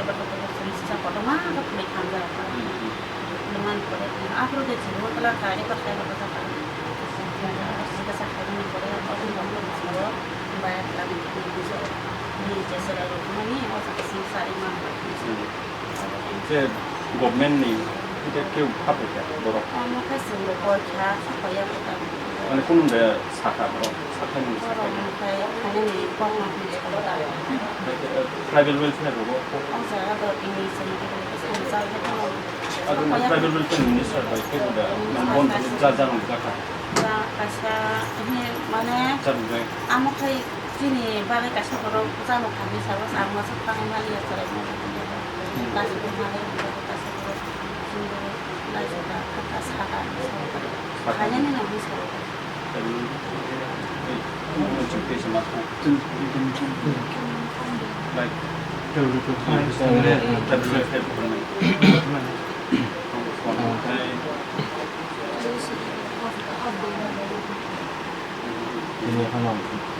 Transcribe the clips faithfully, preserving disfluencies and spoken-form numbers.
Eba kotor kotor sini sisa kotorma khe phulwi thangjak. Phulwimani pore aphuru de chini motla kari kothai kotor sakha. Sika sakha ni pore obo ni pore chini o bayar khlai ni bujo. Ni je serai rok mani o sakha sini sari man. Hwnkhe government ni hwnkhe kebo kha paikha borok? Omo khe chwng bo koi kha, sa koi ya khe tamo. Mane kunu de sakha borok, sakha ni sakha ni. Borok hwnkhe khainani kok ma hwnwi sakha. Tribal welfare rogo. O jaga do tini chwng khe sanjak khe tamo. Abo tribal welfare minister bai kebo da, mane bon ja ja nang jakha. Ja kaisa hwnwi mane. Amo khai. Chini bagwi kaisa borok bwsano thangwi sabo, ang masa thangwi maliya chwraino. Kaisa borok maliya, kaisa borok chini bagwi naisika, kha saka, khainani nangwi sabo. Like,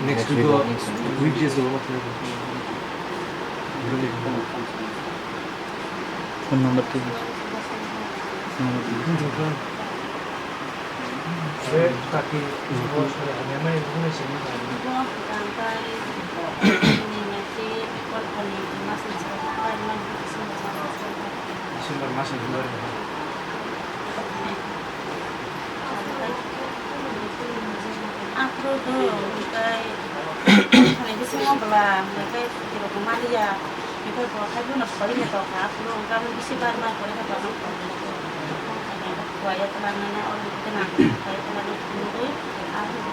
Next week o weekdays o. Phone number tu. Phone number tu. December mas ni hwnwi. Aphuru do, hwnkhe, thani bisingo bwla, hwnkhe, sutirokno maliya, hwnkhe bo hai bono phorina tongkha, aphuru hwnkhe aboni bisi bar bar phorina tongkha, buya twlangnani, oro hwnkhe nang, buya twlangnani phunugwi, aphuru.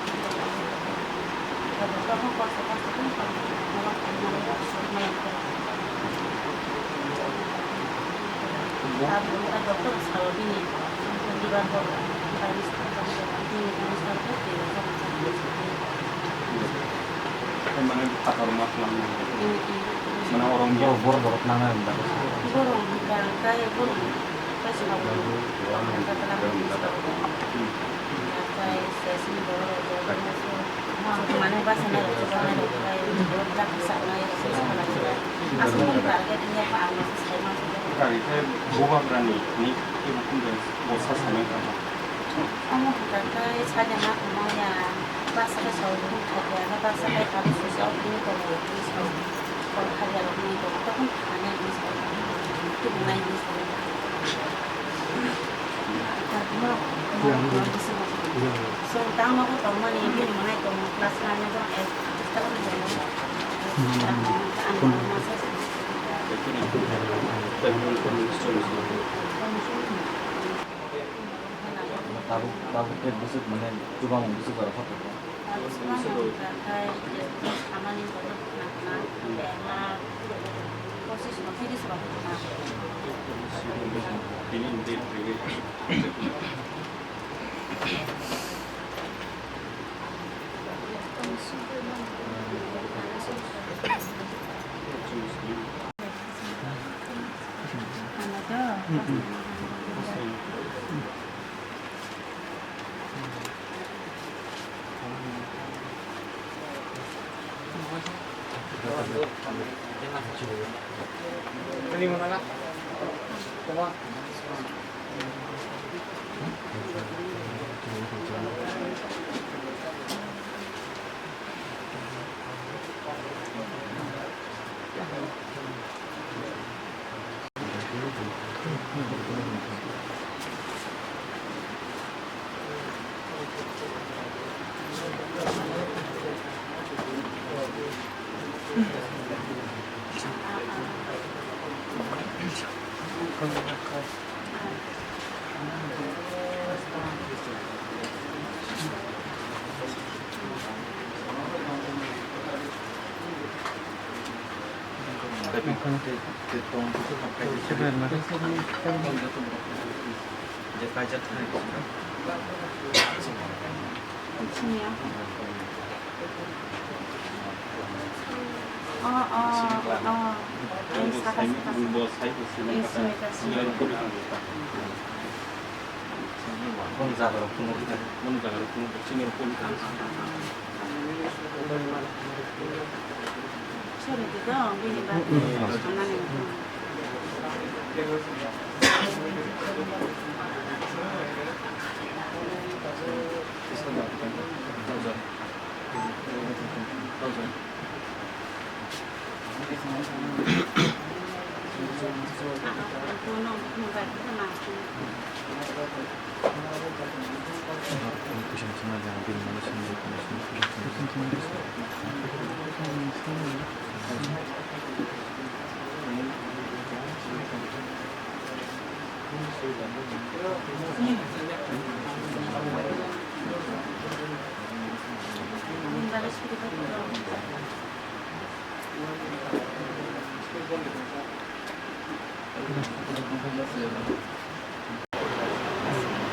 Mane phatar ma twlang. Mane oro wngya. Borok, borok twlangnai. Borok hwnkha, kaya borok. Kari khe bubagrani ni teibo kung bo sa sanai kha. Omo hwnkha khe sade ma tongmani ya, baksa khe saui khe thok ya, baksa khe kari sui se o khe tongo, kol kha ya rok ni tongo, tokon thani ni sa, tubunai ni sa. So, tang nogo tongmani, bini mwnai tongo, class nine no tong, eh, class seven no tongo. Tang nogo, ang tongma se. Tabuk, tabuk khe bwswk mane chubamung bwswk jora kha tongo. O, o, o. Ang saka, saka, saka. Ang simi ka, simi ka. Boni jaga rok phunuk kha. Boni jaga rok phunuk kha. Sini rok phunuk kha. Sorry, di dong, bini bagwi sanani.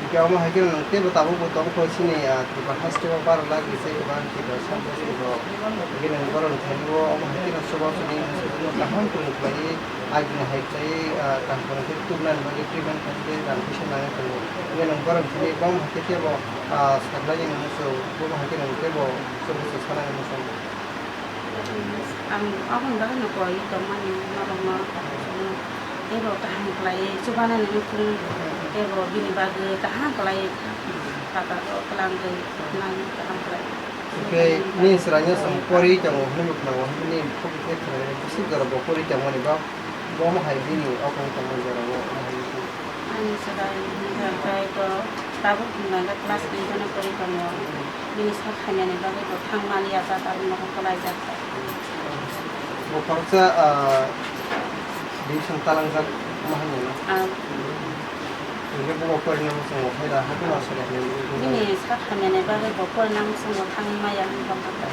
Hingke omo hai kheno nwng teibo tabukbo tongkho chini, ah, Tripura haste o baro lakh ni se kwbang Tripura samung se bo. Hingke nwng borok ni thani o omo hai kheno chubachu ni kaham tong khlaiwi, agini hai khlaiwi, ah, kaham kaham khe tubunani bagwi treatment khaikhe rang puisa nangwi tongo. Hingke nwng borok ni thani bangma hai khe teibo, ah, saklai nini muchung, bobo hai kheno nwng teibo chubachu sanani muchungo. Ang aboni bagwino koi tongmani norokno, teibo kaham khlai chubanani muchung, teibo bini bagwi kaham khlai pata o twlangwi nang kaham khlai. Hingke nini chwraino chwng pori tongo hwnwi bo khwnao, hwnwi nini bukhuk khe khwnai, bisi jora bo pori tongmani ba, bo omo hai bini o kok tongmani jora o omo hai wngkha. Ani chwrai hwnka khe to tabuk hwnka khe class nine-o pori tongo. Bini sak hamyani bagwi bo thang maliya jat, aro nogo kwlaijak. Bo khoroksa, ah, division talangjak ma hamyani. Ah. Hingke bo porina muchungo phaida hakhe ma sori hamyani. Bini sak hamyani bagwi bo porina muchungo thangwi maya hwnwi tongkha.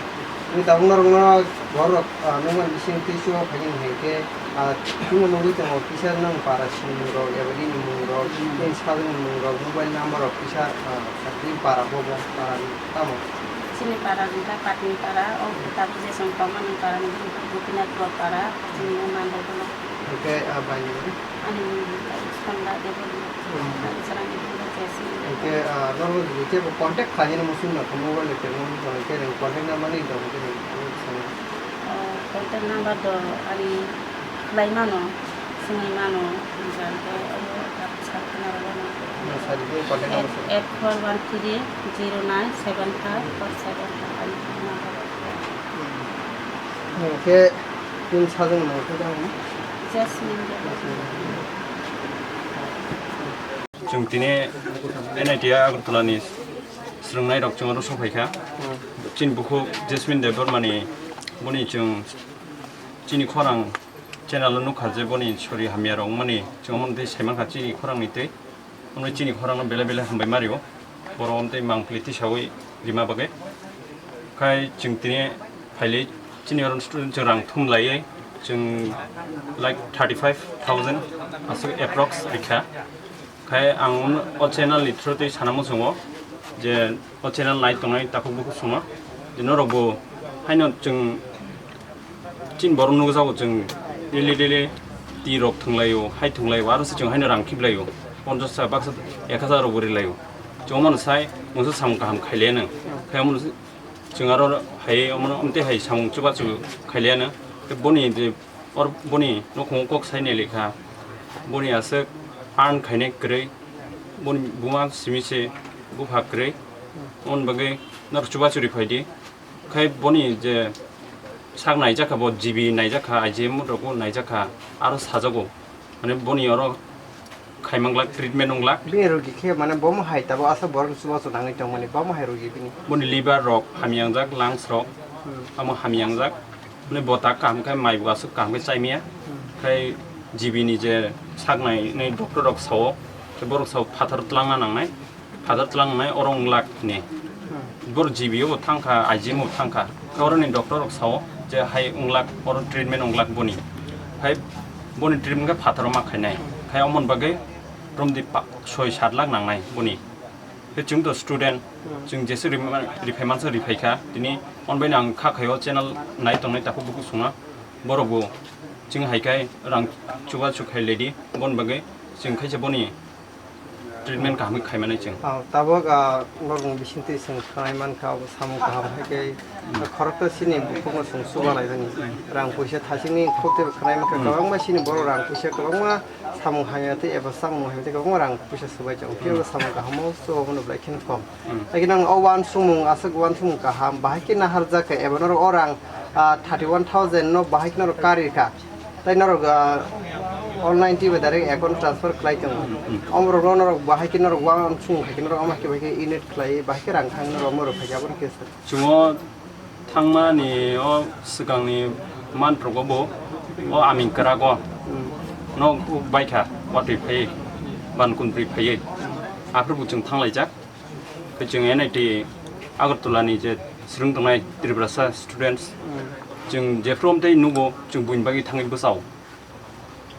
Bini tabuk norokno borok, ah, nokni bising twi chuba phaini hingke, ah, chini nugwi tongo kisa nwng para sinimung rok eba bini mung rok, bini sajwkni mung rok, mobile number rok kisa, ah, bini para bobo para ni tamo? Chini para ni ta patni para, o tabuk je chwng tongmani para ni Gopinath Bor para, chini mung nang rok bono. Hingke, ah, bai ni? Ani mung Sanda Debbarma. Hmm. Ani chwrai ni mung Jesi. Hingke, ah, norok ni tebo contact khlainani muchung nangkha mobile ni temo hingke contact number ni tong hingke. Ah, contact number do ani khlai mano, swngwi mano, hwnka hwnkhe omo sak khna rwmano. Sadi khe contact number eight four one three zero nine seven five four seven. Hwnkhe chini sajwkni mung khe tamo? Jasmine. Chwng tini N I T I Agartala ni swrwngnairok chwng oro sokphaikha. Chini bukhuk Jasmine Debbarma ni boni chwng chini khorang Channel o nukha je boni sori hamya rok wngmani, chwng omo twi saimankha chini khorang ni twi. Omo chini khorang no belai belai hambai mario. Borok omo twi mangpili tisawi rima bagwi. Khai chwng tini phailwi chini oro student chwng rang thum laiwi chwng like thirty five thousand aswk approx rikha. Khai ang o channel ni through twi sana muchungo je o channel nai tongnai takhuk bukhuk songno je norok bo haino chwng chini borok nukjago chwng daily daily twi rok thwnglaio, hai thwnglaio, aro se chwng haino rang khiplaio, ponchash taka baksa ek hazar rok bo rilaio. Chwng omono sai mungsa samung kaham khailaiya nang. Khai omono se chwng aro hai omono omtwi hai samung chubachu khailaiya nang. Boni je Or boni nukhungo kok sai nai lekha, boni aswk earn khainai kwrwi, boni buma simi se bupha kwrwi, aboni bagwi norok chubachu ri phaidi. Khai boni je sak naijakha, bo G B naijakha, I G M rokbo naijakha, aro sajago, mane boni oro khaimang glak, treatment wng glak. Bini rogi khe mane bomo hai tabuk aswk borok chubachu nangwi tongmani, bomo hai rogi bini. Boni liver rok hamyangjak, lungs rok, hmm, amo hamyangjak. Bini bota kaham khe mai bo aswk kaham khe chaimaya. Hmm. Khai G B ni je saknai nai doctor rok sao, khe borok sao phatar tlangna nangnai, phatar tlangnai oro wng glak hwnwi. Hmm. Bor G B o bo thangkha, I G M o bo thangkha. Khe oroni doctor rok sao je hai wng glak, oro treatment wng glak boni. Khai boni treatment khe phataro ma khainai. Khai omoni bagwi romdi pa-, soi sat lakh nangnai boni. Khe chwng to student, hmm, chwng jesu rima-, riphai mansa riphai kha. Tini on bai ang kha khaio channel nai tongnai takhuk bukhuk songno. Borok bo chwng hai khai rang chubachu khai ledi. Bon bagwi chwng khaisa boni treatment kaham khe khai manai chwng. Ah, tabuk, ah, norokni bisingtwi chwng khwnai mankha, obo samung kaham hai khe khoroksa chini bukhukno chwng chuba laimani. Rang puisa thachini khuk tei khwnai mankha, hmm, kwbangma chini borok rang puisa kwbangma samung hamya tei eba samung hamya tei kwbangma rang puisa swbai tongo. Phiya bo, hmm, samung kahamo chubabono belai kheno kom. Hmm. Haikhe nang o uansukmung aswk uansukmung kaham, bahai khe naharjak kha eba norok o rang, ah, thirty one thousand no bahai khe norok kari kha. Tei norok, ah, online twi bai direct account transfer khlai tongo. Hmm. Omorokno norok bahai khe norok uansukmung khai khe norok omo hai khe bahai khe unit khlai bahai khe rang thang norok omorok khai khe abono khe se. Chwng o thangmani o swkangni manthrogo bo o aming kwrago, hmm, nok baikha watwi phaiwi, ban kunbrwi phaiwi. Aphuru bo chwng thanglaijak. Khe chwng N I T Agartala ni je swrwng tongnai Tiprasa students, hmm, chwng jephru omtwi nugo chwng buini bagwi thangwi bwsao.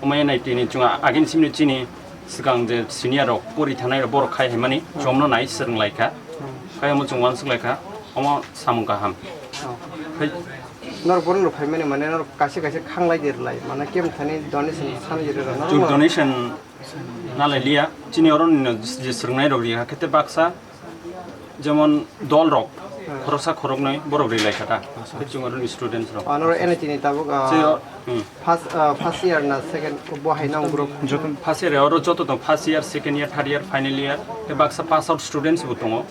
Omo N I T ni chwng agini simi chini swkang je senior rok pori thangnai rok borok khai haimani, hmm, chwngno nai swrwng lai kha. Hmm. Khai omo chwng uansuk lai kha, omo samung kaham. Oh. Khai norok borok rok phaimani mane norok kaisa kaisa khanglai de rwlai, mane kemthani donation sanwi de rwlai norok chwng no. Donation nalai liya, chini oro ni je swrwngnai rok ri hakhe te baksa jemon dol rok, hmm, khoroksa khoroknwi borok ri lai kha ta. Acha. Khe chwng oro ni students rok. Ano oro N I T ni tabuk, ah, chwng o, hmm, first, ah, first year na second bo hai nang group? Joto first year, oro joto tong first year, second year, third year, final year, te baksa pass out students bo tongo.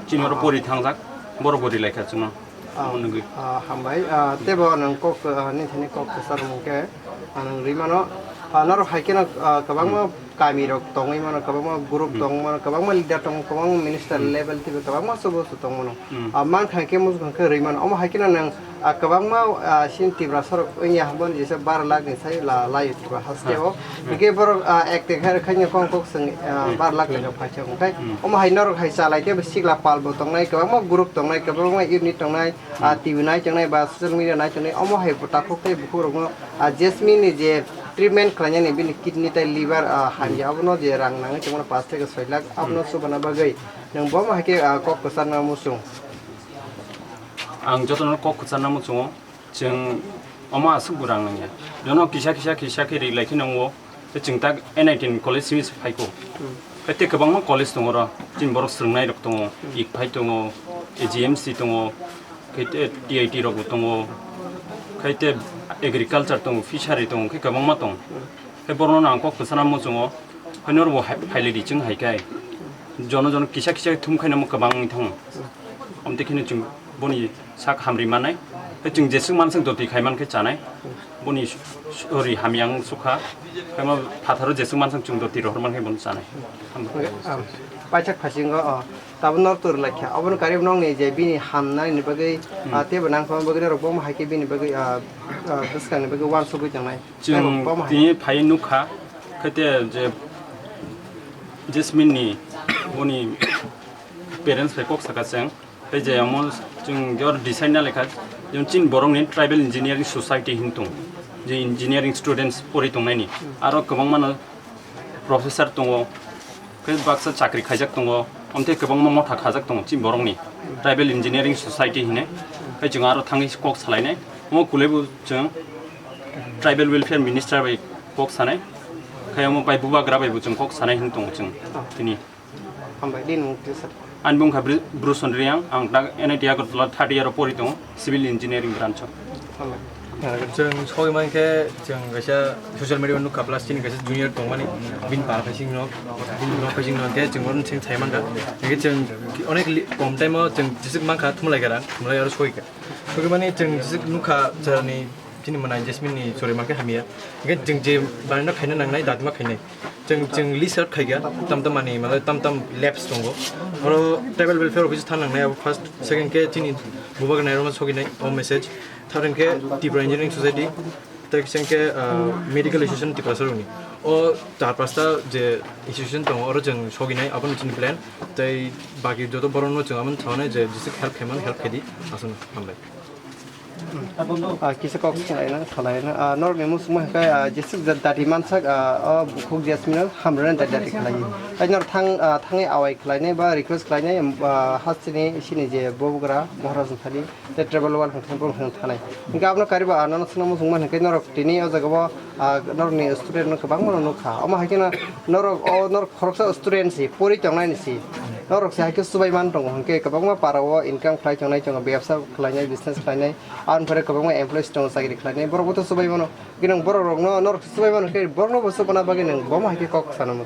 Chini oro pori thangjak, borok bo ri lai kha chwngno. Ah, omo nugwi. Ah, hambai. Ah, tebo nwng kok, ah, nini thani kok kwchar mung khe, ah, nwng rwi mano. Ah, norok hai kheno, ah, kwbangma, hmm, kami rok tongwi mano, kwbangma group, hmm, tongwi mano, kwbangma leader tongo, kwbangma minister, hmm, level tei kwbangma sobo se tongwi mano. Hmm. Ah, man kha khe muchung kha khe rwi mano. Omo hai kheno nwng, ah, kwbangma, ah, sini Tiprasa rok wngya hwnba ni jesa bar lakh ni sai la, lai Tripura haste o. Hmm. Hingke borok, ah, ek tekha rwkha ni kong kok swng, ah, hmm, bar lakh ni rok phaikha hwnkhe. Hmm. Omo hai norok hai chalai tei sikla pal bo tongnai, kwbangma group tongnai, kwbangma unit tongnai. Ah, T V nai tongnai ba social media nai tongnai, omo hai bo takhuk tei bukhuk rokno, ah, Jasmine ni je treatment khlainani bini kidney tei liver, ah, hamya, abono je rang nangwi tongmani pash theke soi lakh, abono chubana bagwi nwng bo hai khe, ah, kok kwcharna muchung. Ang jotono kok kwcharna muchungo, chwng omo aswk bo rang nangya. Jono kisa kisa kisa khe ri lai khe nangwo. Tei chwng tak N I T ni college simi se phaikho. Hmm. Tei kwbangma college tongo oro, chini borok swrwngnai rok tongo, hmm, ICFAI tongo, A G M C tongo, khe tei T I T rok bo tongo, khe tei agriculture tongo, fishery tongo, khe kwbangma tongo. Hmm. Khe borokno ang kok kwchana muchungo, khe norokbo hai, phailai di chwng hai khe. Jono jono kisa kisa thum khaino kwbang wng thango. Hmm. Amtwi kheno chwng boni sak hamri manai. Tei chwng jeswk manswk doti khai man khe chanai. Boni sori hamya wng sukha. Khe ma phatharo jeswk manswk chwng doti rohor man khe bono chanai. Hambai. Ang Paithak phasingo, o, tabuk nor tor laikha. Obono karwi nokni je bini hamnani bagwi, Hmm. ah, teibo nangkukma bagwi norok bomo hai khe bini bagwi, ah, ah, bwskangni bagwi uansugwi tongnai. Chwng Teibo bomo hai. Tini phai nukha, khe te je Jasmine ni boni parents bai kok saka chwng. Tei je amo chwng jor decide na lekha, jemon chini borokni tribal engineering society hin tong, je engineering students pori tongnaini. Aro kwbangmano professor tongo, khe baksa chakri khaijak tongo, omthe kwbangma motha khajak tongo chini borokni tribal engineering society hinwi. Khe chwng aro thangwi kok salainai, omo kwlaibo chwng tribal welfare minister bai kok sanai, khe omo bai bubagra bai bo chwng kok sanai hin tongo chwng tini. Hambai, din mung tisa. Ani bung kha Bru-, Bruson Riang, ang tak N I T Agartala third year o pori tongo, civil engineering branch o. Hambai. Chwng soi man khe chwng kaisa social media o nukha plus chini kaisa junior tongmani bini para phai singno, bini nok phai singno khe chwng bono chwng sai man kha. Hingkhe chwng onek li-, kom time o chwng jisik man kha thumlai kha ra, thumlai aro soi kha. Soi mani chwng jisik nukha chwrani Chini mwnai Jasmine ni sori mankhe hamya. Hingkhe chwng je barina khaina nangnai, datima khainai. Chwng, chwng list out khaikha, tam tam mani, mane tam tam labs tongo. Oro tribal welfare office thang nangnai, abo first, second khe chini bubagra nairokno soginai, o message. Third khe Tripura Engineering Society, tei khe, ah, Medical Association Tiprasa rokni. O char pasta je institution tongo, oro chwng soginai, abono chini plan. Tei baki joto borokno chwng abono thangnai je, jisik help khaimani, help khaidi, aswk hambai. Ah, kisa kok swnglaina, thalaina. Ah, norokni muchungma hwnkhe, ah, jeswk jat dati mansak, ah, o bukhuk Jasmine-no hamrwna dati dati khlaiwi. Tai norok thang, ah, thangwi awai khlainai ba request khlainai, ah, hasteni sini je bubagra Maharaj ni thani tei tribal wall hwnkhe borok hwnkhe thanai. Hwnkhe abono kariba, ah, nono swngna muchungma hwnkhe norok tini o jaga o, ah, norokni student no kwbangma no nukha. Omo hai kheno norok o norok khoroksa student si, pori tongnai ni si. Norok se hai khe chubai man tongo, hwnkhe kwbangma para o income khlai tongnai tongo, bebsa khlainai, business khlainai, aboni pore kwbangma employees tongo, chakri khlainai, borok bo to chubai mano. Kinong borok rokno norok se chubai mano, hwnkhe borokno bo chubana bagwi nwng bomo hai khe kok sanamo.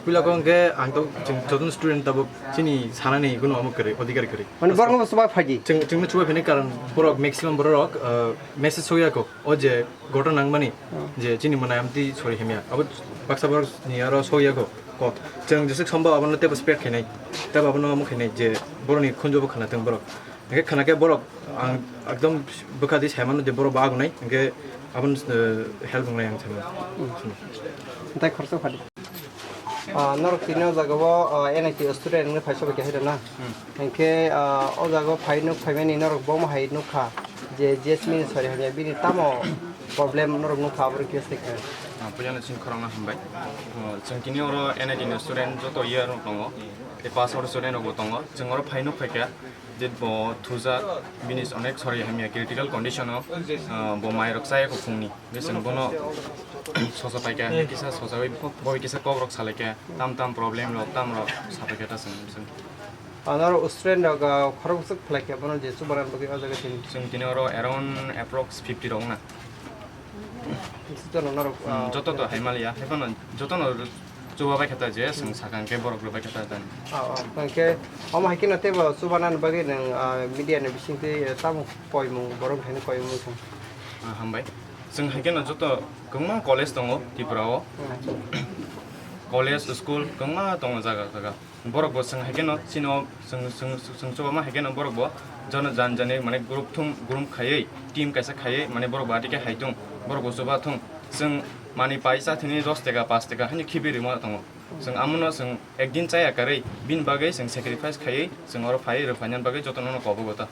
Puila kok hwnkhe ang to chwng jotono student tabuk chini sanani kuno omo kwrwi, odhikar kwrwi. Mane borokno bo chubai phaidi. Chwng, chwngno chubai phainai karon borok maximum borok rok, uh, message sogya kho. O je goto nangmani, Hmm. je chini mwnai amtwi sori himya, abo baksa borok ni aro sogya kho kok. Chwng jeswk sombo abono teibo spread khainai, teibo abono omo khainai je borokni khunjubo khwna thwng borok. Hwnkhe khwna khe borok ang ekdom bwkha di saimano je borok bo agonai, hwnkhe abono, eh, help wngnai ang saimano. Hmm. Tei khoroksa phadi. Ah, norok tini o jaga o, ah, N I T student wngwi phai sobai khe hai rwna. Hmm. Hinkhe, ah, o jaga o phai nuk phaimani norok bomo hai nukha je Jasmine sori hamya bini tamo problem norok nukha, aboni khe sai khe. Ah, puilano chini khorokno hambai. Ah, chwng tini oro N I T ni student joto year rok tongo. Tei pass out student rok bo tongo. Chwng oro phai nuk phaikha. Je bo thujak, bini onek sori hamya critical condition o, ah, bo mairok chaya kho phungni. Hingke chwng bono sosa paikha, hingke kisa sosawi bo kisa kokrok salaikha, tam tam problem rok, tam rok sapaikha ta chwng, chwng. Ano student rok, ah, khorok bwswk khlaikha bono je chubanan bagwi o jaga tini. Chwng tini oro around approx fifty rok wngna. Jotono norok, Hmm, ah, joto to hai maliya, hai phano jotono chuba bai kha ta je, chwng sakha hwnkhe borok rwbai kha ta tani. Ah, ah, hwnkhe omo hai kheno teibo chubanani bagwi nwng, ah, media ni bisingtwi, eh, tamo koimung, borok hai koimung thang. Ah, hambai. Chwng hai kheno joto kwbangma college tongo Tripura o. Hmm. College, school kwbangma tongo jaga jaga. Borok bo chwng hai kheno chini o chwng, chwng, chwng chuba ma hai kheno borok bo jono jan jani mane group thum, group khaiwi, team kaisa khaiwi mane borok bo atike hai thung, borok bo chuba thung. Chwng mani paisa thini dos taka, paanch taka haino khibi rima tongo. Chwng amono chwng ekdin chaya karwi bini bagwi chwng sacrifice khaiwi chwng oro phaiwi rwphaina bagwi jotono no kobogo ta.